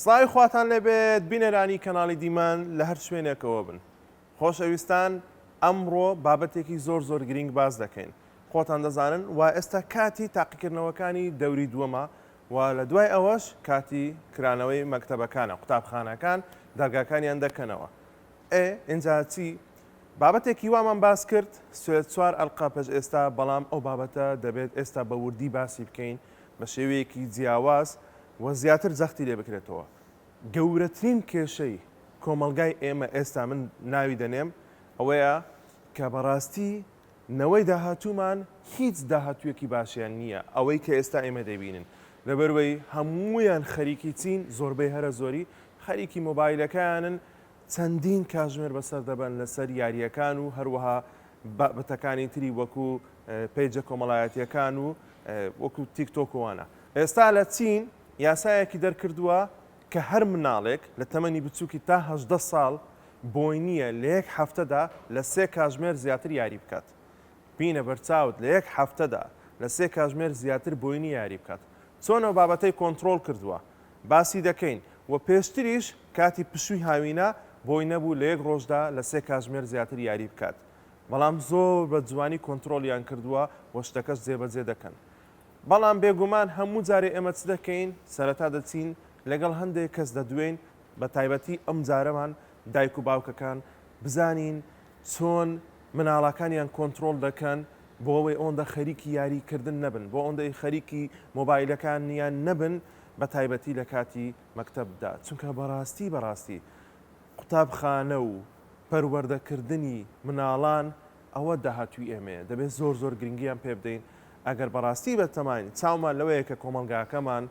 سڵاوی خواتان لێبێت بینەرانی کەناڵی دیمەن لە هەر شوێنێکەوە بن. خۆشەویستان ئەمڕۆ بابەتێکی زۆر زۆر گرینگ باس دەکەین. خۆتان دەزانن وا ئێستا کاتی تاقیکردنەوەکانی دەوری دووەمە و لە دوای ئەوەش کاتی کرانەوەی مەکتەبەکانە، قوتابخانەکان دەرگاکانیان دەکەنەوە. ئێ ئینجا چی؟ بابەتێکی وامان باس کرد سێ چوار ئەلقە پێش ئێستا بەڵام ئەو بابەتە دەبێت ئێستا بە وردی باسی بکەین بە شێوەیەکی جیاواز و زیاتر جەختی لێ بکرێتەوە. گەورەترین کێشەی کۆمەڵگای ئێمە ئێستا من ناوی دەنێم ئەوەیە کە بەڕاستی نەوەی داهاتوومان هیچ داهاتوویەکی باشیان نییە ئەوەی کە ئێستا ئێمە دەیبینن لەبەروەی هەموویان خەریکی چین زۆربەی هەرە زۆری خەریکی مۆبایلەکەیانن چەندین کاژمێر بەسەر دەبەن لەسەر یارییەکان و هەروەها بابەتەکانی تری وەکو پەیجە کۆمەڵایەتیەکان و وەکو تیک تۆک و وانە. ئێستا لە چین یاسایەکی دەرکردووە کە هەر مناڵێک لە تەمەنی بچووکی تا 18 ساڵ بۆی نییە لە یەک هەفتەدا لە سێ کاژمێر زیاتر یاری بکات. بینە بەرچاوت لە یەک هەفتەدا لە سێ کاژمێر زیاتر بۆی نییە یاری بکات. چۆن ئەو بابەتەی کۆنتڕۆڵ کردووە؟ باسی دەکەین و پێشتریش کاتی پشووی هاوینە بۆی نەبوو لە یەک ڕۆژدا لە سێ کاژمێر زیاتر یاری بکات بەڵام زۆر بە جوانی کۆنتڕۆڵیان کردووە و شتەکەش جێبەجێ دەکەن بەڵام بێگومان هەموو جارێ ئێمە چ دەکەین سەرەتا دەچین لەگەڵ هەندێک کەس دەدوێین بە تایبەتی ئەم جارەمان دایک و باوکەکان بزانین چۆن مناڵاکانیان کۆنتڕۆڵ دەکەن بۆ ئەوەی ئەوەندە خەریکی یاری کردن نەبن بۆ ئەوەندەی خەریکی مۆبایلەکانیان نەبن بە تایبەتی لە کاتی مەکتەبدا چونکە بەڕاستی بەڕاستی قوتابخانە و پەروەردەکردنی مناڵان ئەوە داهاتووی ئێمەیە دەبێت زۆر زۆر گرنگیان پێ بدەین ئەگەر بەڕاستی بەتەماین چاومان لەوەیە کە کۆمەڵگاکەمان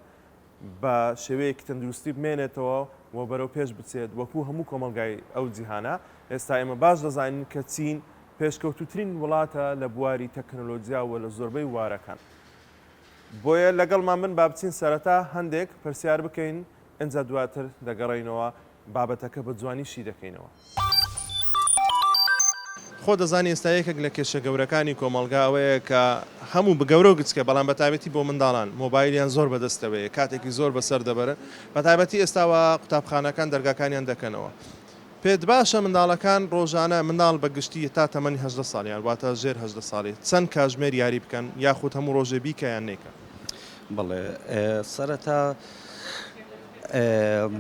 بە شێوەیەکی تەندروستی بمێنێتەوە و بەرەو پێش بچێت وەکو هەموو کۆمەڵگای ئەو جیهانە ئێستا ئێمە باش دەزانین کە چین پێشکەوتووترین وڵاتە لە بواری تەکنەلۆجیا و لە زۆربەی وارەکان. بۆیە لەگەڵمان بن با بچین سەرەتا هەندێک پرسیار بکەین ئنجا دواتر دەگەڕێینەوە بابەتەکە بە جوانی شی دەکەینەوە. خۆ دەزانی ئێستا یەکێک لە کێشە گەورەکانی کۆمەڵگا ئەوەیە کە هەموو بە گەورە و گچکە بەڵام بە تایبەتی بۆ منداڵان مۆبایلیان زۆر بەدەستەوەیە کاتێکی زۆر بەسەر دەبەرن بە تایبەتی ئێستا وا قوتابخانەکان دەرگاکانیان دەکەنەوە پێت باشە منداڵەکان ڕۆژانە منداڵ بە گشتی تا تەمەنی 18 ساڵیان واتە ژێر 18 ساڵی چەند کاژمێر یاری بکەن یاخود هەموو ڕۆژێ بیکە یان نەیکا؟ بەڵێ سەرەتا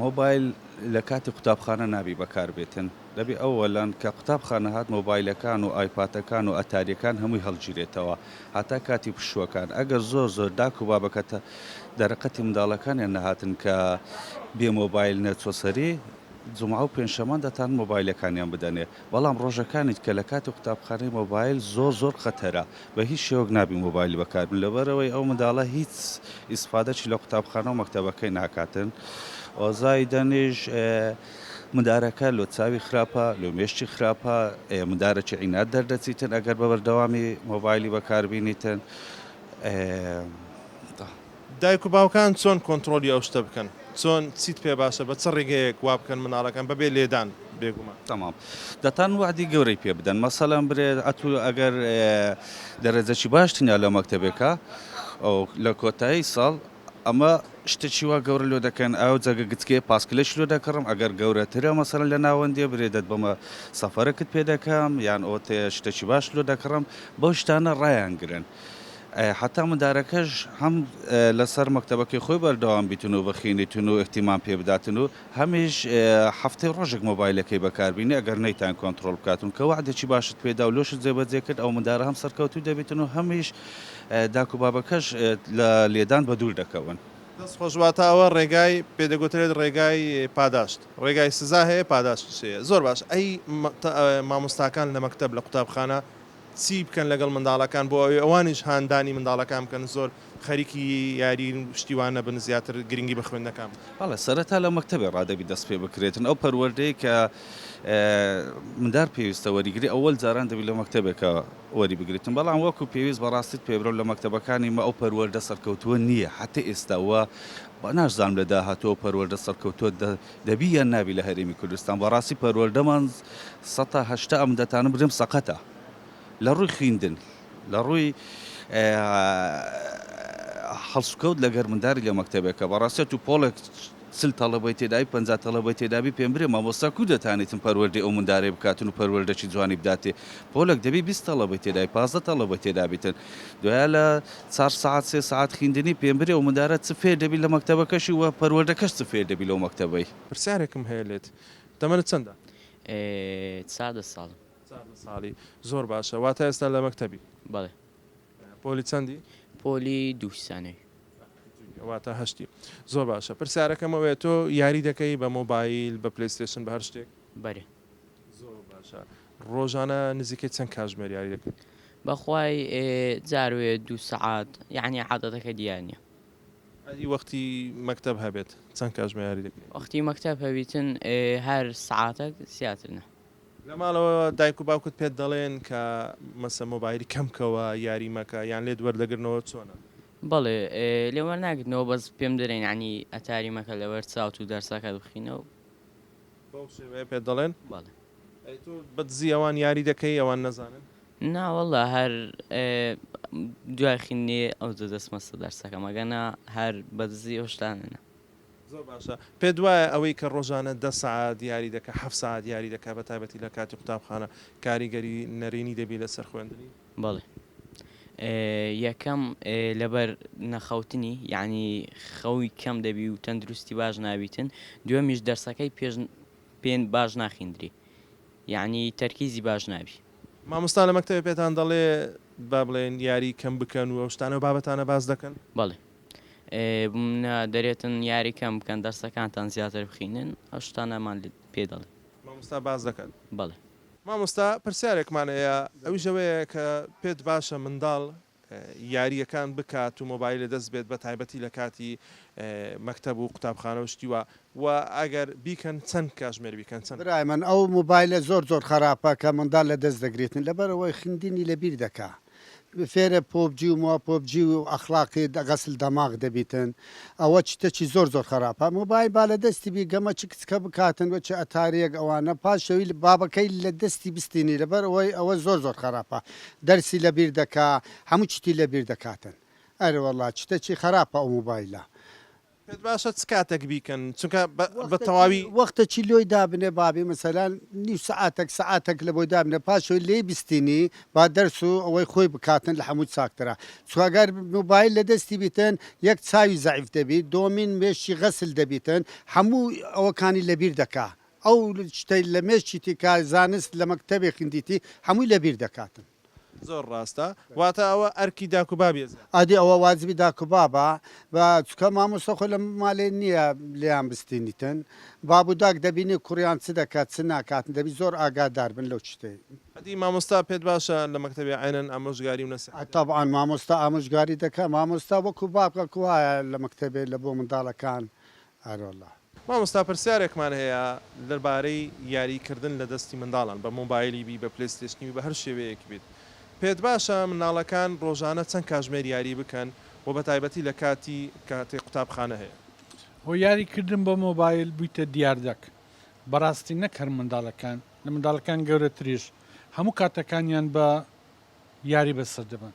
مۆبایل لە کاتی قوتابخانە نابی بەکار بێتن دەبی ئەوەلەن کە قوتابخانە هات مۆبایلەکان و ئایپاتەکان و ئەتاریەکان هەمووی هەڵگیرێتەوە هەتا کاتی پشووەکان ئەگەر زۆر زۆر داک و بابەکە دەرەقەتی منداڵەکانیان نەهاتن کە بێ مۆبایل نەچۆ سەری جومعە و پێنجشەمان دەتان مۆبایلەکانیان بدەنێ بەڵام ڕۆژەکانیت کە لە کاتی قوتابخانەی مۆبایل زۆر زۆر خەتەرە بە هیچ شێوەک نابی مۆبایل بەکار بن لەبەرئەوەی ئەو منداڵە هیچ ئیسفادەکی لە قوتابخانە و مەکتەبەکەی ناکاتن وزایدەنیش مندارەکە لۆ چاوی خراپە لۆ مێشکی خراپە مندارەکی عیناد دەردەچیتن ئەگەر بە بەردەوامی مۆبایلی بەکاربینیتن. دایک و باوکان چۆن کۆنتڕۆڵی ئەو شتە بکەن؟ چۆن چیت پێ باشە بە چ ڕێگەیەک وا بکەن منداڵەکان بەبێ لێدان بێگومان. تەمام دەتان وەعدی گەورەی پێ بدەن مەسەلەن برێ ئەتوو ئەگەر دەرەجەکی باش تنیا لە مەکتەبێکا ئەو لە کۆتایی ساڵ ئەمە شتێکی وا گەورە لۆ دەکەن ئەو جەگە گچکەیە پاسکلێکی لۆ دەکڕم ئەگەر گەورەترە مەسەلەن لە ناوەندیە برێ دەت بەمە سەفەرەکت پێ دەکەم یان ئۆتێ شتێکی باش لۆ دەکڕم بەو شتانە ڕایانگرن حەتا مندارەکەش هەم لەسەر مەکتەبەکەی خۆی بەردەوام بیتن و بخینیتن و ئیهتیمام پێ بداتن و هەمیش هەفتەی ڕۆژێک مۆبایلەکەی بەکاربینی ئەگەر نەیتان کۆنتڕۆڵ بکاتن کە وەعدێکی باشت پێدا و لۆشت جێبەجێ کرد ئەو مندارە هەم سەرکەوتوو دەبیتن و هەمیش داک و بابەکەش لە لێدان بەدوور دەکەون. دەست خۆش واتە ئەوە ڕێگای پێ دەگوترێت ڕێگای پاداشت ڕێگای سزا هەیە پاداشتیش هەیە زۆر باش ئەی مامۆستاکان لە مەکتەب لە قوتابخانە چی بکەن لەگەڵ منداڵەکان بۆ ئەوەی ئەوانیش هاندانی منداڵەکان بکەن زۆر خەریکی یاری و شتی وا نەبن زیاتر گرنگی بە خوێندنەکان بدەن؟ بەڵێ سەرەتا لە مەکتەبێ ڕا دەبی دەست پێ بکرێتن ئەو پەروەردەی کە مندار پێویستە وەریگری ئەوەل جاران دەبی لە مەکتەبێکە وەری بگریتن بەڵام وەکو پێویست بەڕاستیت پێ برم لە مەکتەبەکانی مە ئەو پەروەردە سەرکەوتووە نییە حەتە ئێستا وە ناشزانم لە داهاتوو ئەو پەروەردە سەرکەوتووە دەبی یان نابی لە هەرێمی کوردستان بەڕاستی پەروەردەمان سەتا 80 ئەم دەتانم برێم سەقەتە لە ڕووی خویندن لە ڕووی هەڵسوکەوت لەگەر منداری لە مەکتەبێکە بەڕاستی تو پۆڵێک. چل تەڵەبەی تێدابی 50 تەڵەبەی تێدابی پێم برێ مامۆستا کو دەتانیتن پەروەردەی ئەو مندارەی بکاتن و پەروەردەکی جوانی بداتێ پۆلەک دەبی 20 تەڵەبەی تێدای 15 تەڵەبەی تێدابیتن دوایە لە چار سەعات سێ سەعات خیندنی پێم برێ ئەو مندارە چ فێر دەبی لە مەکتەبەکەشی و پەروەردەکەش چ فێر دەبی لەو مەکتەبەی. پرسیارێکم هەیە لێت تەمەنت چەندە؟ 14 ساڵم. 14 ساڵی زۆر باشە واتە ئێستا لە مەکتەبی؟ بەڵێ. پۆلی چەندی؟ پۆلی دوو سانەوی. واتە هەشتی. زۆر باشە پرسیارەکەم ئەوەیە تۆ یاری دەکەی بە مۆبایل بە پلەیستەیشن بە هەر شتێک؟ بەرێ. زۆر باشە ڕۆژانە نزیکەی چەند کاژمێر یاری دەکەی؟ بەخوای جار وێ دوو سەعات یەعنی عادەتەکە دیار نیە. ئەدی وەختی مەکتەب هەبێت چەند کاژمێر یاری دەکەی؟ وەختی مەکتەب هەبیتن هەر سەعاتەک زیاتر نا. لە ماڵەوە دایک و باوکت پێت دەڵێن کە مەسە مۆبایل کەم کەوە یاری مەکە یان لێت وەردەگرنەوە چۆنە؟ بەڵێ لێم وەرناگرنەوە بەس پێم دەرێن یەعنی ئەتاری مەکە لەبەر چاوت و دەرسەکەت بخینە و. بەو شێوەیە پێت دەڵێن؟ بەڵێ. ئەی تۆ بە دزی ئەوان یاری دەکەی ئەوان نەزانن؟ نا وەڵا هەر دوای خیندنی ئەوجە دەچمە سەر دەرسەکەم ئەگەنا هەر بە دزی ئەو شتانە نا. زۆر باشە پێت وایە ئەوەی کە ڕۆژانە دە سەعات یاری دەکا حەفت سەعات یاری دەکا بە تایبەتی لە کاتی قوتابخانە کاریگەری نەرێنی دەبی لەسەر خوێندنی؟ بەڵێ یەکەم لەبەر نەخەوتنی یانی خەوی کەم دەبی و تەندروستی باش نابیتن دووەمیش دەرسەکەی پێش پێ باش ناخیندری یانی تەرکیزی باش نابی. مامۆستا لە مەکتەبێ پێتان دەڵێ با بڵێن یاری کەم بکەن و ئەو شتانە و بابەتانە باس دەکەن؟ بەڵێ نا دەرێتن یاری کەم بکەن دەرسەکانتان زیاتر بخینن ئەو شتانەمان پێ دەڵێ. مامۆستا باس دەکەن؟ بەڵێ. مامۆستا پرسیارێکمان هەیە ئەویش ئەوەیە کە پێت باشە منداڵ یارییەکان بکات و مۆبایل لەدەست بێت بە تایبەتی لە کاتی مەکتەب و قوتابخانە و شتی وا و ئەگەر بیکەن چەند کاژمێر بیکەن چەند؟ برای من ئەو موبایلە زۆر زۆر خەراپە کە مندال لە دەست دەگریتن لەبەر ئەوەی خیندنی لە بیر دەکا فێرە پۆبجی و موا پۆبجی و ئەخلاقی غەسل دەماغ دەبیتن ئەوە چتەکی زۆر زۆر خەراپە مۆبایل با لە دەستی بی گەمە چ کچکە بکاتن و چ ئەتاریەک ئەوانە پاش ئەوی بابەکەی لە دەستی بستینی لەبەر ئەوەی ئەوە زۆر زۆر خەراپە دەرسی لە بیر دەکا هەموو چتی لە بیر دەکاتن ئەرێ وەڵا چتەکی خەراپە ئەو مۆبایلە. پێت باشە چ کاتێک بیکەن چونکە بە تەواوی. وەختەکی لۆی دابنێ بابی مەسەلەن نیو سەعاتەک سەعاتەک لەبۆی دابنێ پاش ئەوەی لێی بستینی با دەرس و ئەوەی خۆی بکاتن لە هەموو چاکترە چونکە گەر مۆبایل لە دەستی بیتن یەک چاوی زەعیف دەبی دۆمین مێشکی غەسل دەبیتن هەموو ئەوەکانی لەبیر دەکا ئەو شتەی لە مێشکیتی کە زانست لە مەکتەبێ خیندیتی هەمووی لەبیر دەکاتن. زۆر ڕاستە واتە ئەوە ئەرکی داک و بابیە زیاتر. ئەدی ئەوە واجبی داک و بابە بە چونکە مامۆستا خۆی لە مالێ نیە لێیان بستینیتن باب و داک دەبینی کوڕیان چ دەکات چ ناکاتن دەبی زۆر ئاگادار بن لەو چتەی. ئەدی مامۆستا پێت باشە لە مەکتەبی عەینەن ئامۆژگاری و نەسیحەتیان دەکات؟ تەبعەن مامۆستا ئامۆژگاری دەکات مامۆستا وەکو بابەک وایە لە مەکتەبێ لە بۆ منداڵەکان ئەرۆڵە. مامۆستا پرسیارێکمان هەیە لەبارەی یاری کردن لە دەستی منداڵان بە مۆبایلی بی بە پلەیستەیشنی بی بە هەر شێوەیەک بیت پێت باشە منداڵەکان ڕۆژانە چەند کاژمێر یاری بکەن و بە تایبەتی لە کاتی کاتێ قوتابخانە هەیە؟ هۆ یاری کردن بە مۆبایل بویتە دیاردەک بەڕاستی نەک هەر منداڵەکان لە منداڵەکان گەورەتریش هەموو کاتەکانیان بە یاری بەسەر دەبەن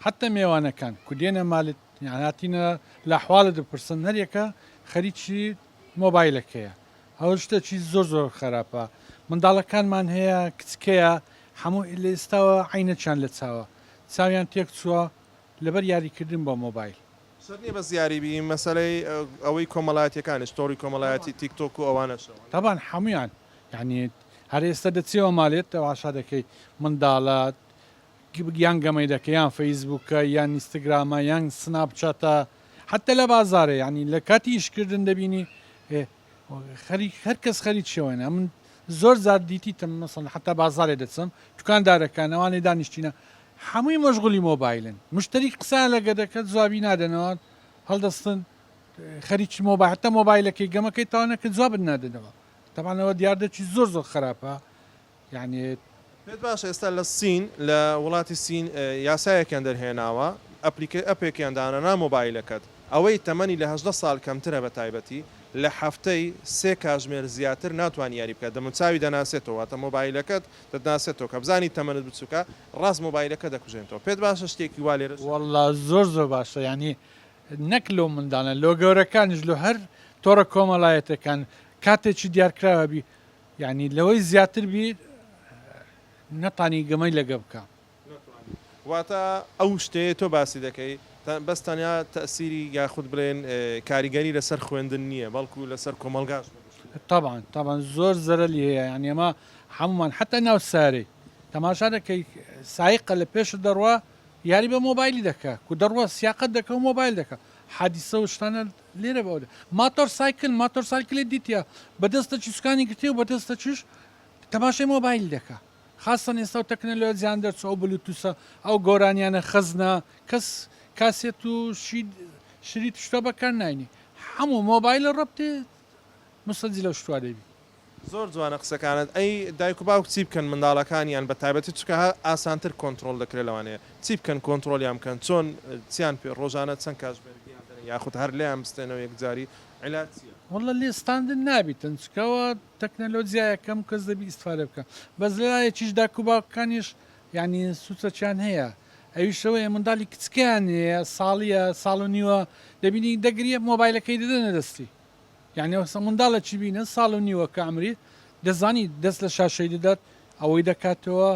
حەتتا مێوانەکان کو دێنە مالت یان هاتینە لە ئەحواڵت بپرسن هەریەکە خەریکی مۆبایلەکەیە ئەوە شتێکی زۆر زۆر خراپە منداڵەکانمان هەیە کچکەیە هەموو لە ئێستاوە عینەکیان لە چاوە چاویان تێک چووە لەبەر یاریکردن بە مۆبایل. شەرت نیە بەس یاری بی مەسەلەی ئەوەی کۆمەڵایەتیەکانیش تۆڕی کۆمەڵایەتی تیک تۆک و ئەوانەشە. تەبعەن هەموویان یانی هەر ئێستا دەچیەوە مالێت تەماشا دەکەی منداڵە یان گەمەی دەکە یان فەیسبووکە یان ئینستگرامە یان سناپ چاتە حتا لە بازارە یانی لە کاتی ئیشکردن دەبینی خەریک هەر کەس خەریکیەوەە من زۆر زار دیتیتم مەسەن حتا بازارێ دەچم دوکاندارەکان ئەوانەی دانیشتینە هەمووی مەشغولی مۆبایلن مشتری قسەیان لەگە دەکەن جوابی نادەنەوە هەڵدەستن خەریکی مۆبایل حتا مۆبایلەکەی گەمەکەی تەواو نەکرد جوابت نادەنەوە تەبعەن ئەوە دیاردەکی زۆر زۆر خراپە یعنی. پێت باشە ئێستا لە سین لە وڵاتی سین یاسایەکیان دەرهێناوە ئەپلیکە ئەپێکیان دانەنا مۆبایلەکەت ئەوەی تەمەنی لە 18 ساڵ کەمترە بە تایبەتی لە هەفتەی سێ کاژمێر زیاتر ناتوانی یاری بکات دەموچاوی دەناسێتەوە واتە مۆبایلەکەت دەتناسێتەوە کە بزانی تەمەنت بچوکە ڕاست مۆبایلەکە دەکوژێنتەوە پێت باشە شتێکی وا لێرەش وەڵا زۆر زۆر باشە یانی نەک لۆ منداڵان لۆ گەورەکانیش لۆ هەر. تۆڕە کۆمەڵایەتەکان کاتێکی دیارکراوە بی یعنی لەوەی زیاتر بی نەتانی گەمەی لەگە بکە. واتە ئەو شتەیە تۆ باسی دەکەی بەس تەنیا تەئسیری یاخود بڵێن کاریگەری لەسەر خوێندن نییە بەڵکو لەسەر کۆمەڵگاش بە گشتی. تەبعەن تەبعەن زۆر زەرەلی هەیە یانی ئەمە هەموومان حەتا ناو سارەی تەماشا دەکەی سایقە لە پێشت دەڕوا یاری بە مۆبایلی دەکا کو دەڕوا سیاقەت دەکا و مۆبایل دەکا حادیسە و شتانە لێرە بەوە ماتۆر سایکل ماتۆر سایکلێ دیتە بە دەستەکی سوکانی گرتێ و بە دەستەکیش تەماشای مۆبایل دەکا خاسەن ئێستا و تەکنەلۆجیان دەرچوو ئەو بلوتوسە ئەو گۆرانیانە خەزنە کەس کاسێت و شید شریت شتە بەکار ناینی هەموو مۆبایلە ڕەبتێ مسەجلە و شتوا دەبی. زۆر جوانە قسەکانت ئەی دایک و باوک چی بکەن منداڵەکانیان بە تایبەتی چونکە ئاسانتر کۆنتڕۆڵ دەکرێت لەوانەیە چی بکەن کۆنتڕۆڵیان بکەن چۆن چیان پێ ڕۆژانە چەند کاژمێر بیان دەنێ یاخود هەر لێیان بستێنەوە یەکجاری عیلاج چیە؟ وەڵا لێ ستاندن نابیتن چونکە ئەوە تەکنەلۆجیایە کەم کەس دەبی ئیستفادە بکا بەس لەلایەکیش داک و باوکەکانیش یانی سوچەکیان هەیە ئەویش ئەوەیە منداڵی کچکەیان هەیە ساڵیە ساڵ و نیوە دەبینی دەگریە مۆبایلەکەی دەدەنە دەستی یانی ئەوسا منداڵێکی بینە ساڵ و نیوە کە عەمری دەزانی دەست لە شاشەی دەدات ئەوەی دەکاتەوە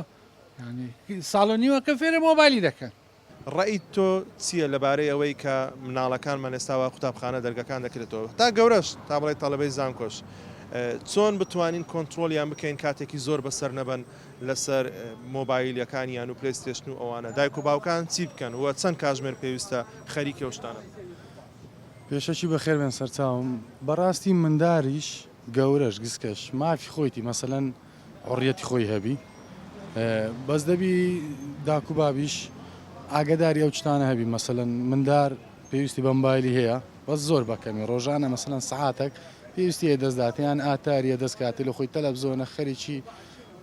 یانی ساڵ و نیوە کە فێرە مۆبایلی دەکەن. ڕەئیت تۆ چیە لەبارەی ئەوەی کە مناڵەکانمان ئێستا وا قوتابخانە دەرگەکان دەکرێتەوە تا گەورەش تا بڵێی تەڵەبەی زانکۆش چۆن بتوانین کۆنترۆڵیان بکەین کاتێکی زۆر بەسەر نەبەن لەسەر مۆبایلەکانیان و پلەیستێشن و ئەوانە دایک و باوکان چی بکەن و چەند کاژمێر پێویستە خەریکی ئەو شتانە بن؟ پێشەکی بەخێر بێن سەرچاوم بەڕاستی منداریش گەورەش گسکەش مافی خۆیتی مەسەلەن حوڕیەتی خۆی هەبی بەس دەبی داک و بابیش ئاگداری ئەو شتانە هەبی مەسەلەن مندار پێویستی بە مبایلی هەیە بەس زۆر بەکەمی ڕۆژانە مەسەلەن سەعاتێک پێویستی هەیە دەست داتێ یان ئاتاریە دەست کاتێ لە خۆی تەلەفزۆنە خەریکی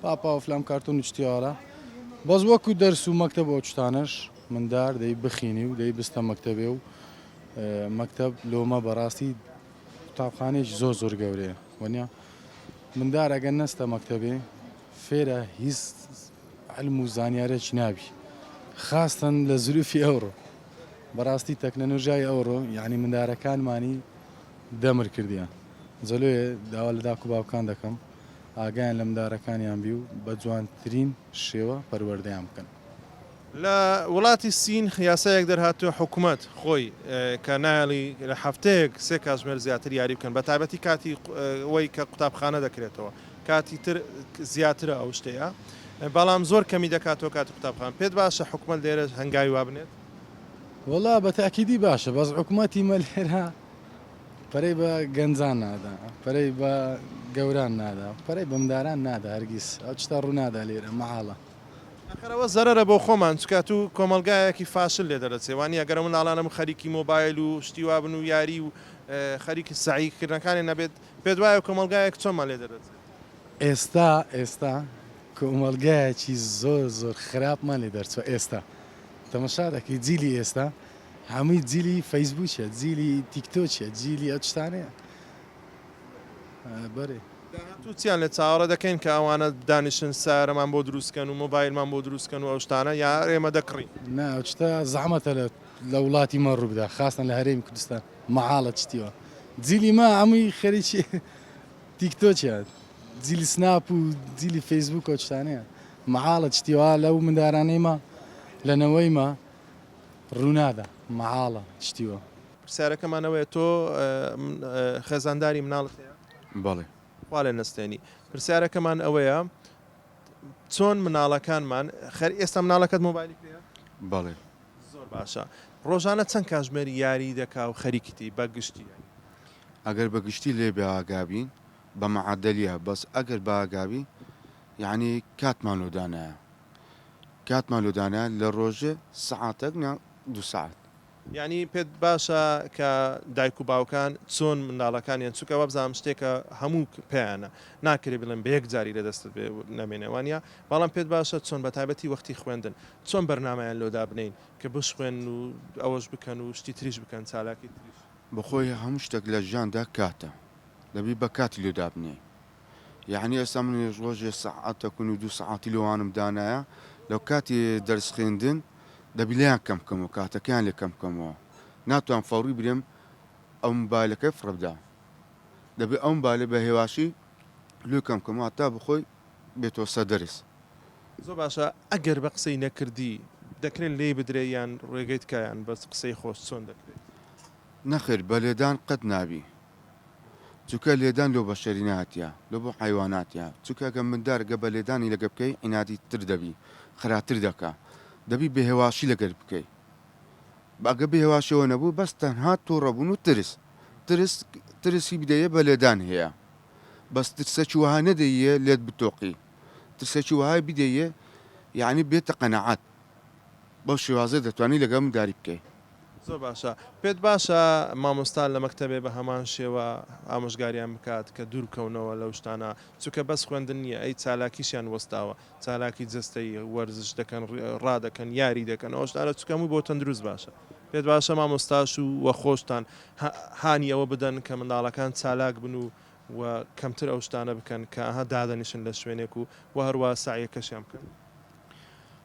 پاپا و فلام کارتۆن و شتیاوە بەس وەکو دەرس و مەکتەب و ئەو شتانەش مندار دەی بخینی و دەی بستە مەکتەبێ و مەکتەب لۆمە بەڕاستی قوتابخانەیەکی زۆر زۆر گەورەیە وەنیە مندار ئەگەر نەستە مەکتەبێ فێرە هیچ علم و زانیارێکی نابی خاستن لە زروفی ئەوڕۆ بەڕاستی تەکنەلۆژیای ئەوڕۆ یعنی مندارەکانمانی دەمر کردیان جەلۆیە داوا لە داک و باوکان دەکەم ئاگایان لە مندارەکانیان بی و بە جوانترین شێوە پەروەردەیان بکەن. لە وڵاتی سین یاسایەک دەرهاتووە حکومەت خۆی کە نایەڵی لە هەفتەیەک سێ کاتژمێر زیاتر یاری بکەن بە تایبەتی کاتی وەی کە قوتابخانە دەکرێتەوە کاتی تر زیاترە ئەو شتەیە بەڵام زۆر کەمی دەکاتەوە کاتی قوتابخان پێت باشە حکومەت لێرە هەنگاوی وا بنێت؟ وەڵا بە تاکیدی باشە بەس حکومەتی مە لێرە پەرەی بە گەنجان نادا پەرەی بە گەوران نادا پەرەی بە منداران نادا هەرگیز ئەو شتە ڕوونادا لێرە مەحاڵە. ئاخر ئەوە زەرەرە بۆ خۆمان چونکە ئەتوو کۆمەڵگایەکی فاشل لێ دەرەچێ وانیە گەر ئەو منداڵانە خەریکی مۆبایل و شتی وابن و یاری و خەریکی سەعی کردنەکانیان نەبێت پێت وایە کۆمەڵگایەک چۆنمان لێ دەرەچێت؟ ئێستا ئێستا کۆمەڵگایەکی زۆر زۆر خراپمان لێ دەرچوە ئێستا تەمەشا دەکەی جیلی ئێستا هەمووی جیلی فەیسبووکە جیلی تیکتۆکە جیلی ئەو شتانەیە بەرێ. داهاتوو چیان لێ چاوەڕێ دەکەین کە ئەوانە دانیشن سەیارەمان بۆ دروست کەن و مۆبایلمان بۆ دروست کەن و ئەو شتانە یا ئێمە دەکڕین؟ نا ئەو شتە زەحمەتە لە لە وڵاتی مە ڕوو بدا خاستەن لە هەرێمی کوردستان مەحاڵە شتی وا جیلی مە هەمووی خەریکی تیکتۆکە جیلی سناپ و جیلی فەیسبوک ئەو شتانەیە مەحاڵە شتی وا لەو مندارانەی مە لە نەوەی مە ڕوونادا مەحاڵە شتی وا. پرسیارەکەمان ئەوەیە تۆ خێزانداری مناڵت هەیە؟ بەڵێ. خوا لێ نەستێنی. پرسیارەکەمان ئەوەیە چۆن مناڵەکانمان خەر ئێستا مناڵەکەت مۆبایلی پێیە؟ بەڵێ. زۆر باشە. ڕۆژانە چەند کاژمێر یاری دەکا و خەریکیتی بە گشتی؟ ئەگەر بە گشتی لێ بێ ئاگا بین بە مەعەدەلیە بەس ئەگەر بە ئاگا بین یەعنی کاتمان لۆ دانایە کاتمان لۆ دانایە لە ڕۆژێ سەعاتەک یان دوو سەعات. یانی پێت باشە کە دایک و باوکان چۆن منداڵەکانیان چونکە وابزانم شتێکە هەموو پێیانە ناکرێ بڵێن بە یەک جاری لە دەستت بێ نەمێنێ وانە بەڵام پێت باشە چۆن بە تایبەتی وەختی خوێندن چۆن بەرنمەیان لۆ دابنین کە بشخوێن و ئەوەش بکەن و شتی تریش بکەن چالاکی تریش. بەخۆی هەموو شتێک لە ژیاندا کاتە دەبی بە کاتی لۆ دابنێی. یەعنی ئێستا من ڕۆژێ سەعاتەک و دوو سەعاتی لۆوانم دانایە لە کاتی دەرس خوێندن دەبی لێیان کەم بکەمەوە کاتەکەیان لێ کەم بکەمەوە ناتوان فەوری برێم ئەو مۆبایلەکەی فڕێ بدا. دەبێ ئەو مبالێ بە هێواشی لۆی کەم کەم هەتا بخۆی بێتەوە سەر دەرس. زۆر باشە ئەگەر بە قسەی نەکردی دەکرێت لێی بدرێ یان ڕێگەی تکا یان بەس قسەی خۆش چۆن دەکرێت؟ نەخێر بە لێدان قەت نابی چونکە لێدان لۆ بەشەری نەهاتیە لۆ بۆ حەیواناتیە چونکە گە مندار گە بە لێدانی لەگە بکەی عینادی تر دەبی خراتر دەکا دەبی بە هێواشی لەگەر بکەی ئەگە بە هێواشیەوە نەبوو بەس تەنها توڕەبوون و ترس ترس ترسی بدەیە بە لێدان هەیە بەس ترسەکی وەها نەدەیە لێت بتۆقی ترسەکی وەهای بدەیە یەعنی بێتە قەناعەت بەو شێوازە دەتوانی لەگەڵ منداری بکەی. زۆر باشە پێت باشە مامۆستا لە مەکتەبێ بە هەمان شێوە ئامۆژگاریان بکات کە دوور بکەونەوە لەو شتانە چونکە بەس خوێندن نییە ئەی چالاکیشیان وەستاوە چالاکی جەستەیی وەرزش دەکەن ڕادەکەن یاری دەکەن ئەو شتانە چونکە هەمووی بۆ تەندروست باشە پێت باشە مامۆستاش و وە خۆشتان هانی ئەوە بدەن کە منداڵەکان چالاک بن و و کەمتر ئەو شتانە بکەن کە ئەها دادەنیشن لە شوێنێک و وە هەروا سەعیەکەشیان بکەن.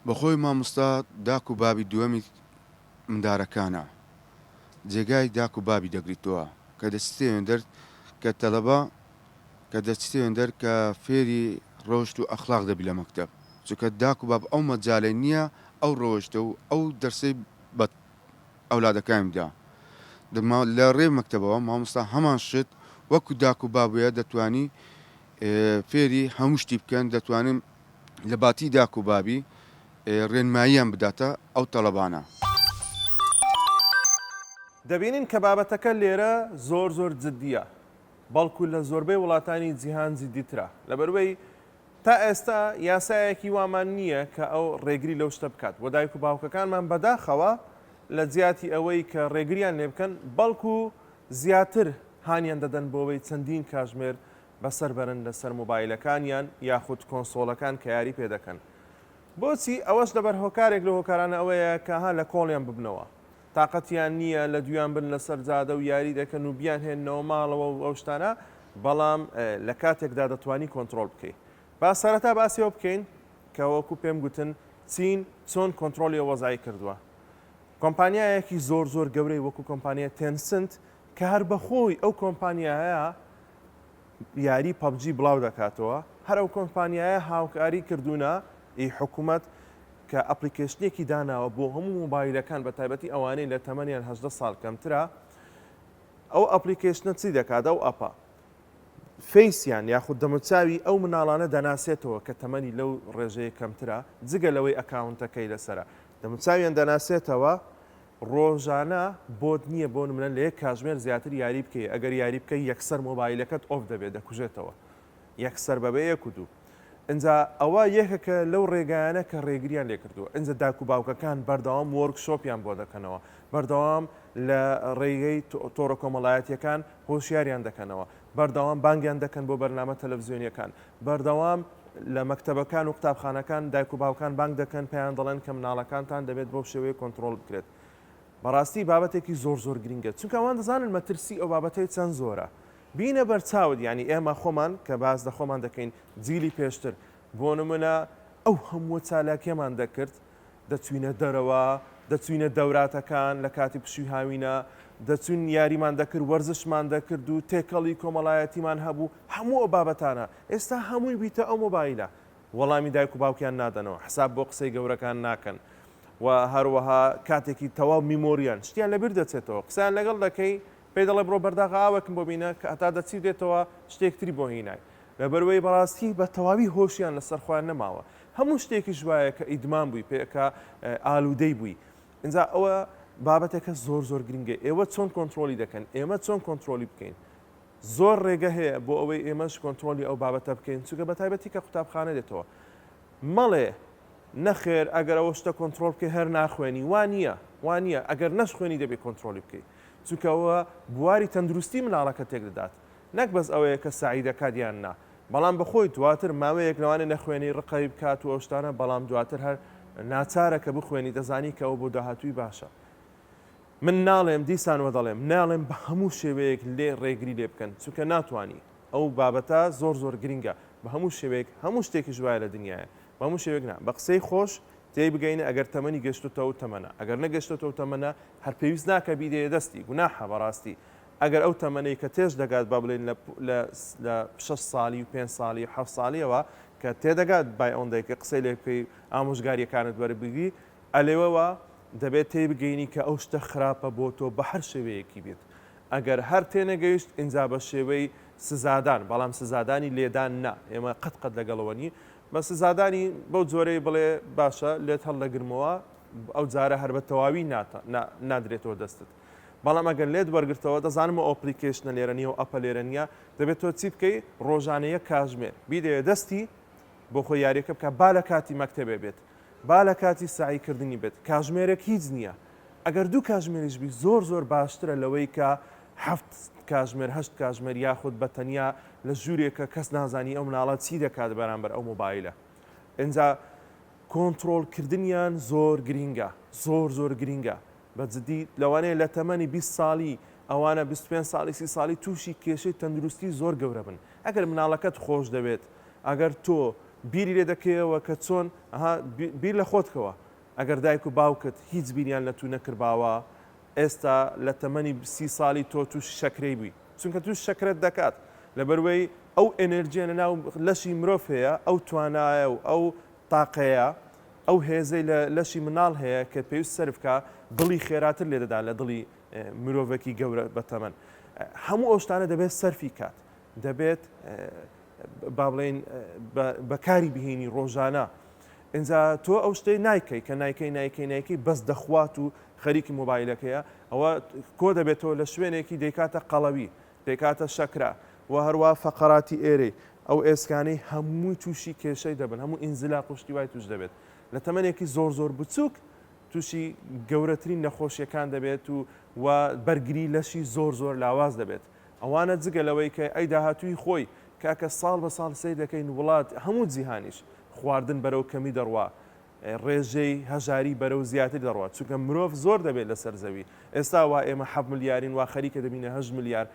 بەخۆی مامۆستا داک و بابی دووەمی مندارەکانە جێگای داک و بابی دەگریتەوە کە دەچیتە وێندەر کە تەلەبە کە دەچیتە وێندەر کە فێری ڕەوشت و ئەخلاق دەبی لە مەکتەب چونکە داک و باب ئەو مەجالەی نییە ئەو ڕەوشتە و ئەو دەرسەی بە ئەولادەکانی بدا لە ڕێ مەکتەبەوە مامۆستا هەمان شت وەکو داک و بابویە دەتوانی فێری هەموو شتی بکەن دەتوانن لە باتی داک و بابی ڕێنماییان بداتە ئەو تەڵەبانە. دەبینین کە بابەتەکە لێرە زۆر زۆر جدییە، بەڵکو لە زۆربەی وڵاتانی جیهان جدیترە، لەبەروەی تا ئێستا یاسایەکی وامان نییە کە ئەو ڕێگری لەو شتە بکات، وە دایک و باوکەکانمان بەداخەوە لە جیاتی ئەوەی کە ڕێگریان لێ بکەن بەڵکو زیاتر هانیان دەدەن بۆوەی چەندین کاژمێر بەسەر بەرن لەسەر مۆبایلەکانیان یاخود کۆنسۆڵەکان کە یاری پێ دەکەن. بۆچی؟ ئەوەش لەبەر هۆکارێک لەو هۆکارانە ئەوەیە کە ها لە کۆڵیان ببنەوە. تاقەتیان نییە لە دویان بن لەسەر جادە و یاری دەکەن و بیانهێننەوە ماڵەوە و ئەو شتانە، بەڵام لە کاتێکدا دەتوانی کۆنتڕۆڵ بکەی. با سەرەتا باسی ئەوە بکەین کە وەکو پێم گوتن چین چۆن کۆنتڕۆڵی ئەو وەزعەی کردووە. کۆمپانیایەکی زۆر زۆر گەورەی وەکو کۆمپانیای تێنسنت کە هەر بەخۆی ئەو کۆمپانیایە یاری PUBG بڵاو دەکاتەوە، هەر ئەو کۆمپانیایە هاوکاری کردوونە ی حکومەت کە application ێکی داناوە بۆ هەموو مۆبایلەکان بە تایبەتی ئەوانەی لە تەمەنیان 18 ساڵ کەمترە ئەو application ە چی دەکات ئەو app ە face یان یاخود دەموچاوی ئەو مناڵانە دەناسێتەوە کە تەمەنی لەو ڕێژەیە کەمترە جگە لەوەی account ەکەی لەسەرە دەموچاویان دەناسێتەوە ڕۆژانە بۆت نییە بۆ نمونە لە یەک کاژمێر زیاتر یاری بکەی ئەگەر یاری بکەی یەکسەر مۆبایلەکەت off دەبێت دەکوژێتەوە یەکسەر بەبێ یەک و دوو ئینجا ئەوە یەکەکە لەو ڕێگایانە کە ڕێگریان لێکردووە ئینجا داک و باوکەکان بەردەوام workshop یان بۆ دەکەنەوە بەردەوام لە ڕێگەی تۆڕە کۆمەڵایەتیەکان هۆشیاریان دەکەنەوە بەردەوام بانگیان دەکەن بۆ بەرنامە تەلەفزیۆنیەکان بەردەوام لە مەکتەبەکان و قوتابخانەکان دایک و باوکان بانگ دەکەن پێیان دەڵێن کە مناڵەکانتان دەبێت بەو شێوەیە کۆنتڕۆڵ بکرێت. بەڕاستی بابەتێکی زۆر زۆر گرینگە چونکە ئەوان دەزانن مەترسی ئەو بابەتەی چەند زۆرە. بینە بەرچاوت یانی ئێمە خۆمان کە باس لە خۆمان دەکەین جیلی پێشتر بۆ نمونە ئەو هەمووە چالاکیەمان دەکرد دەچوینە دەرەوە، دەچوینە دەوراتەکان لە کاتی پشووی هاوینە، دەچوین یاریمان دەکرد، وەرزشمان دەکرد و تێکەڵی کۆمەڵایەتیمان هەبوو، هەموو ئەو بابەتانە ئێستا هەمووی بیتە ئەو مۆبایلە. وەڵامی دایک و باوکیان نادەنەوە، حساب بۆ قسەی گەورەکان ناکەن و هەروەها کاتێکی تەواو میمۆریان شتیان لەبیر دەچێتەوە، قسەیان لەگەڵ دەکەی پێی دەڵێ بڕۆ بەرداغە ئاوێکم بۆ بینە کە هەتا دەچی و دێتەوە شتێک تری بۆ هینای. لەبەروەی بەڕاستی بە تەواوی هۆشیان لەسەر خۆیان نەماوە هەموو شتێکیش وایە کە ئیدمان بووی پێ کە ئالوودەی بووی ئینجا ئەوە بابەتێکە زۆر زۆر گرنگە ئێوە چۆن کۆنترۆلی دەکەن ئێمە چۆن کۆنترۆلی بکەین زۆر ڕێگە هەیە بۆ ئەوەی ئێمەش کۆنترۆلی ئەو بابەتە بکەین چونکە بە تایبەتی کە قوتابخانە دێتەوە مەڵێ نەخێر ئەگەر ئەوە شتە کۆنترۆل بکەی هەر ناخوێنی وا نییە وا نییە ئەگەر نەشخوێنی دەبێ کۆنترۆلی بکەی چونکە ئەوە بواری تەندروستی مناڵەکە تێک دەدات نەک بەس ئەوەیە کە سەعی دەکات یان نا بەڵام بەخۆی دواتر ماوەیەک لەوانەیە نەخوێنی ڕقی بکات و ئەو شتانە بەڵام دواتر هەر ناچارە کە بخوێنی دەزانی کە ئەوە بۆ داهاتووی باشە من ناڵێم دیسانەوە دەڵێم ناڵێم بە هەموو شێوەیەک لێ ڕێگری لێ بکەن چونکە ناتوانی ئەو بابەتە زۆر زۆر گرنگە بە هەموو شێوەیەک هەموو شتێکیش وایە لە دنیاە بە هەموو شێوەیەک نا بە قسەی خۆش تێی بگەینە ئەگەر تەمەنی گەشتۆتە ئەو تەمەنە ئەگەر نەگەشتۆتە ئەو تەمەنە هەر پێویست ناکە بیدەیە دەستی گوناحە بەڕاستی. ئەگەر ئەو تەمەنەی کە تێش دەگات با بڵێین لە لە لە شەش ساڵی و پێنج ساڵی و حەفت ساڵیەوە کە تێدەگات بای ئەوەندەی کە قسەی لێ بکەی ئامۆژگاریەکانت وەربگری ئەلێوەوە دەبێت تێی بگەینی کە ئەو شتە خراپە بۆ تۆ بە هەر شێوەیەکی بێت ئەگەر هەر تێنەگەیشت ئینجا بە شێوەی سزادان بەڵام سزادانی لێدان نا ئێمە قەت قەت لەگەڵەوە نی بە سزادانی بەو جۆرەی بڵێ باشە لێت هەڵدەگرمەوە ئەو جارە هەر بە تەواوی نادرێتەوە دەستت بەڵام ئەگەر لێت وەرگرتەوە دەزانم ئەو application ە لێرە نییە و app ە لێرە نییە دەبێت تۆ چی بکەی ڕۆژانە یەک کاژمێر بیدەیە دەستی بۆ خۆی یاریەکە بکە با لە کاتی مەکتەبێ بێت با لە کاتی سەعی کردنی بێت کاژمێرێک هیچ نییە ئەگەر دوو کاژمێریش بی زۆر زۆر باشترە لەوەی کە هەفت کاژمێر هەشت کاژمێر یاخود بە تەنیا لە ژوورێکە کەس نازانی ئەو مناڵە چی دەکات بەرامبەر ئەو مۆبایلە ئینجا کۆنتڕۆڵ کردنیان زۆر گرینگە زۆر زۆر گرینگە بە جدی لەوانەیە لە تەمەنی 20 ساڵی ئەوانە 25 ساڵی سی ساڵی تووشی کێشەی تەندروستی زۆر گەورە بن ئەگەر مناڵەکەت خۆش دەوێت ئەگەر تۆ بیری لێ دەکەیەوە کە چۆن ئەها بیر لە خۆت کەوە ئەگەر دایک و باوکت هیچ بیریان لە تو نەکردباوە ئێستا لە تەمەنی 30 ساڵی تۆ تووشی شەکرەی بووی چونکە تووش شەکرەت دەکات لەبەروەی ئەو ئێنێرجیە لە ناو لەشی مرۆڤ هەیە ئەو توانایە و ئەو تاقەیە ئەو هێزەی لە لەشی مناڵ هەیە کە پێویست سەرف کا دڵی خێراتر لێدەدا لە دڵی مرۆڤێکی گەورە بەتەمەن هەموو ئەو شتانە دەبێت سەرفی کات دەبێت با بڵێین بەکاری بهێنی ڕۆژانە ئینجا تۆ ئەو شتەی نایکەی کە نایکەی نایکەی نایکەی بەس دەخوات و خەریکی مۆبایلەکەیە ئەوە کۆ دەبێتەوە لە شوێنێکی دەیکاتە قەڵەوی دەیکاتە شەکرە و هەروە فەقەراتی ئێرەی ئەو ئێسکانەی هەمووی تووشی کێشەی دەبن هەموو ئینزلاق و شتی وای توش دەبێت لە تەمەنێکی زۆر زۆر بچووک تووشی گەورەترین نەخۆشیەکان دەبێت و و بەرگری لەشی زۆر زۆر لاواز دەبێت ئەوانە جگە لەوەی کە ئەی داهاتووی خۆی کاکە ساڵ بە ساڵ سەیر دەکەین وڵات هەموو جیهانیش خواردن بەرەو کەمی دەڕوا ڕێژەی هەژاری بەرەو زیاتر دەڕوا چونکە مرۆڤ زۆر دەبێت لەسەر زەوی ئێستا وا ئێمە حەفت ملیارین وا خەریکە دەبینە هەشت ملیار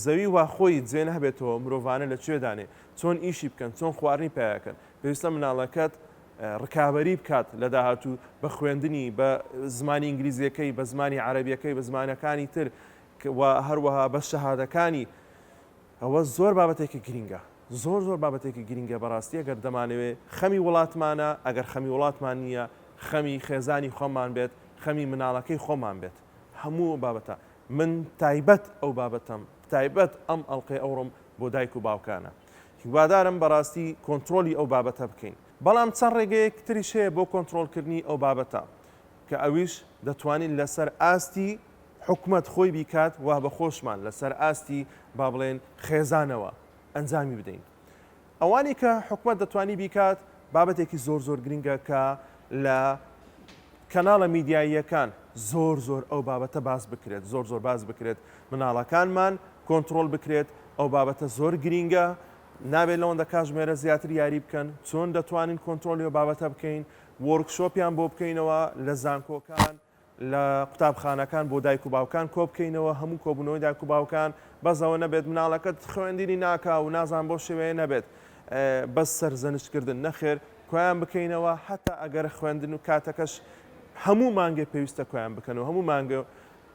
زەوی وا خۆی جێ نابێتەوە مرۆڤانە لە کوێ دانێ چۆن ئیشی بکەن چۆن خواردنی پیاکەن پێویستە مناڵەکەت ڕکابەری بکات لە داهاتوو بە خوێندنی بە زمانی ئینگلیزیەکەی بە زمانی عەرەبیەکەی بە زمانەکانی تر و هەروەها بە شەهادەکانی ئەوە زۆر بابەتێکی گرینگە زۆر زۆر بابەتێکی گرینگە بەڕاستی ئەگەر دەمانەوێ خەمی وڵاتمانە ئەگەر خەمی وڵاتمان نییە خەمی خێزانی خۆمان بێت خەمی مناڵەکەی خۆمان بێت هەموو بابەتە من تایبەت ئەو بابەتەم تایبەت ئەم ئەڵلقەی ئەوڕۆم بۆ دایک و باوکانە هیوادارم بەڕاستی کۆنتترۆلی ئەو بابەتە بکەین بەڵام چەند ڕێگەیەک تریش هەیە بۆ کۆنتترۆلکردنی ئەو بابەتە کە ئەویش دەتوانین لەسەر ئاستی حکومەت خۆی بیکات وا بە خۆشمان لەسەر ئاستی با بڵێن خێزانەوە ئەنجامی بدەین. ئەوانەی کە حکومەت دەتوانی بیکات بابەتێکی زۆر زۆر گرنگە کە لە کەناڵە میدیاییەکان زۆر زۆر ئەو بابەتە باس بکرێت زۆر زۆر باس بکرێت مناڵەکانمان کۆنتڕۆڵ بکرێت ئەو بابەتە زۆر گرینگە نابێت لەوەندە کاژمێرە زیاتر یاری بکەن چۆن دەتوانین کۆنترۆلی ئەو بابەتە بکەین workshop یان بۆ بکەینەوە لە زانکۆکان لە قوتابخانەکان بۆ دایک و باوکان کۆبکەینەوە هەموو کۆبوونەوەی دایک و باوکان بەس ئەوە نەبێت مناڵەکەت خوێندنی ناکا و نازان بۆ شێوەیە نەبێت بەس سەرزەنشتکردن نەخێر کۆیان بکەینەوە هەتا ئەگەر خوێندن و کاتەکەش هەموو مانگێ پێویستە کۆیان بکەن و هەموو مانگە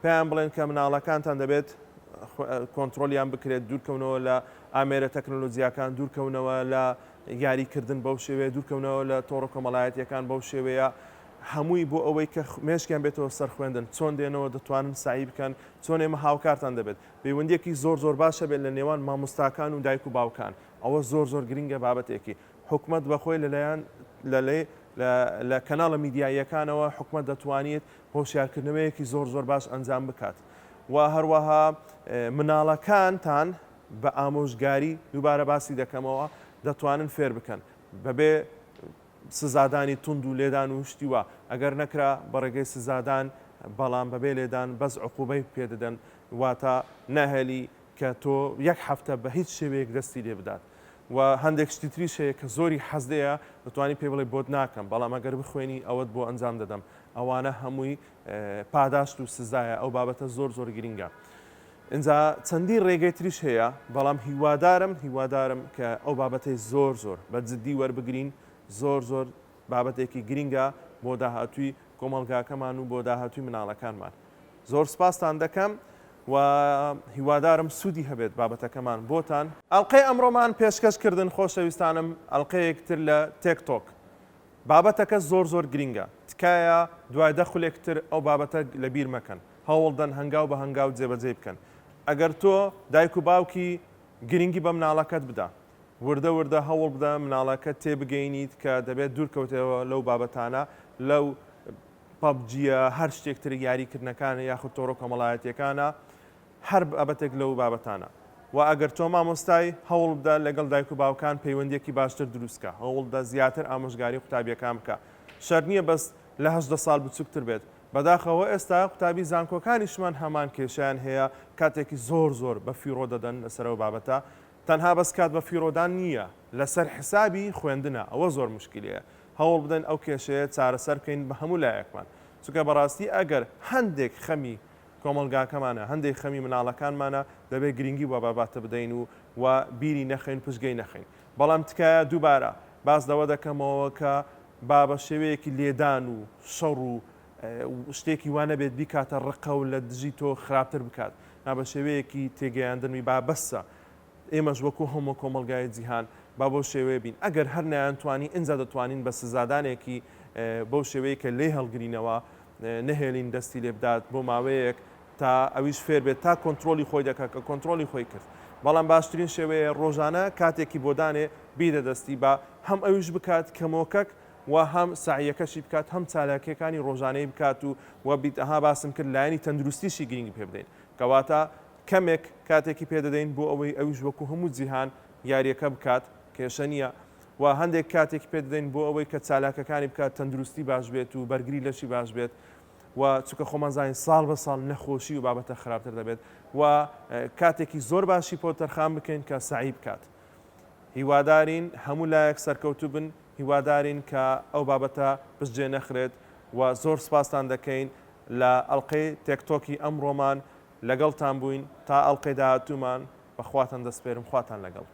پێیان بڵێن کە مناڵەکانتان دەبێت کۆنترۆلیان بکرێت دوورکەونەوە لە ئامێرە تەکنەلۆجیاکان دوورکەونەوە لە یاریکردن بەو شێوەیە دوورکەونەوە لە تۆڕە کۆمەڵایەتیەکان بەو شێوەیە هەمووی بۆ ئەوەی کە مێشکیان بێتەوە سەر خوێندن، چۆن دێنەوە دەتوانن سەعی بکەن، چۆن ئێمە هاوکارتان دەبێت، پەیوەندیەکی زۆر زۆر باش هەبێت لە نێوان مامۆستاکان و دایک و باوکان، ئەوە زۆر زۆر گرنگە بابەتێکی حکومەت بەخۆی لەلایەن لە کەناڵە میدیاییەکانەوە حکومەت دەتوانیت هۆشیارکردنەوەیەکی زۆر زۆر باش ئەنجام بکات و هەروەها مناڵەکانتان بە ئامۆژگاری دووبارە باسی دەکەمەوە دەتوانن فێر بکەن بەبێ سزادانی توند و لێدان و شتی وا، ئەگەر نەکرا بە ڕێگەی سزادان بەڵام بەبێ لێدان بەس عقوبەی پێ دەدەن واتە ناهێلی کە تۆ یەک هەفتە بە هیچ شێوەیەک دەستی لێ بدات و هەندێک شتی تریش هەیە کە زۆری حەز لێیە دەتوانی پێی بڵێ بۆت ناکەم بەڵام ئەگەر بخوێنی ئەوەت بۆ ئەنجام دەدەم ئەوانە هەمووی پاداشت و سزایە ئەو بابەتە زۆر زۆر گرینگە ئینجا چەندین ڕێگەی تریش هەیە بەڵام هیوادارم هیوادارم کە ئەو بابەتەی زۆر زۆر بە جدی وەربگرین زۆر زۆر بابەتێکی گرینگە بۆ داهاتووی کۆمەڵگاکەمان و بۆ داهاتووی مناڵەکانمان زۆر سپاستان دەکەم. و هیوادارم سوودی هەبێت بابەتەکەمان بۆتان. ئەڵقەی ئەمڕۆمان پێشکەش کردن خۆشەویستانم ئەڵقەیەک تر لە تێک تۆک بابەتەکە زۆر زۆر گرینگە تکایە دوای دە خولێک تر ئەو بابەتە لە بیر مەکەن هەوڵدەن هەنگاو بە هەنگاو جێبەجێی بکەن ئەگەر تۆ دایک و باوکی گرینگی بە مناڵەکەت بدە وردە وردە هەوڵبدە مناڵەکەت تێبگەینیت کە دەبێت دوورکەوتەوە لەو بابەتانە لەو پەبجیە هەر شتێک تر یاریکردنەکانە یاخود تۆڕە کۆمەڵایەتیەکانە هەر بابەتێک لەو بابەتانە وە ئەگەر تۆ مامۆستای هەوڵبدە لەگەڵ دایک و باوکان پەیوەندیەکی باشتر دروستکە هەوڵدە زیاتر ئامۆژگاری قوتابیەکان بکە شەرت نیە بەس لە 18 ساڵ بچوکتر بێت بەداخەوە ئێستا قوتابی زانکۆکانیشمان هەمان کێشەیان هەیە کاتێکی زۆر زۆر بە فیڕۆ دەدەن لەسەر ئەو بابەتە تەنها بەس کات بە فیڕۆدان نییە لەسەر حسابی خوێندنە ئەوە زۆر موشکیلەیە هەوڵ بدەین ئەو کێشەیە چارەسەر بکەین بە هەموو لایەکمان چونکە بەڕاستی ئەگەر هەندێک خەمی کۆمەڵگاکەمانە هەندێک خەمی مناڵەکانمانە دەبێت گرنگی بە بابەتە بدەین و و بیری نەخەین پشتگەی نەخەین بەڵام تکایە دووبارە باس لەوە دەکەمەوە کە با بە شێوەیەکی لێدان و شەڕ و شتێکی وا نەبێت بیکاتە ڕقە و لە دژی تۆ خراپتر بکات نا بە شێوەیەکی تێگەیاندن وی با بەسە ئێمەش وەکو هەموو کۆمەڵگای جیهان با بەو شێوەیە بین ئەگەر هەر نەیانتوانی ئینجا دەتوانین بە سزادانێکی بەو شێوەیە کە لێی هەڵگرینەوە نەهێلین دەستی لێ بدات بۆ ماوەیەک تا ئەویش فێر بێت تا کۆنترۆلی خۆی دەکات کە کۆنترۆلی خۆی کرد بەڵام باشترین شێوەیە ڕۆژانە کاتێکی بۆ دانێ بیدە دەستی با هەم ئەویش بکات کەمۆکەک و هەم سەعیەکەشی بکات هەم چالاکیەکانی ڕۆژانەی بکات و وە بیت ئەها باسم کرد لایەنی تەندروستیشی گرینگی پێ بدەین کەواتە کەمێک کاتێکی پێ دەدەین بۆ ئەوەی ئەویش وەکو هەموو جیهان یاریەکە بکات کێشە نییە و هەندێک کاتێکی پێ دەدەین بۆ ئەوەی کە چالاکەکانی بکات تەندروستی باش بێت و بەرگری لەشی باش بێت و چونکە خۆمان زانین ساڵ بە ساڵ نەخۆشی و بابەتە خراپتر دەبێت و کاتێکی زۆر باشی پۆ تەرخان بکەین کە سەعی بکات هیوادارین هەموو لایەک سەرکەوتوو بن، هیوادارین کە ئەو بابەتە پشتگوێ نەخرێت و زۆر سوپاستان دەکەین لە ئەڵقەی تێکتۆکی ئەمڕۆمان لەگەڵتان بووین تا ئەڵقەی داهاتوومان بە خواتان دەسپێرم خواتان لەگەڵ.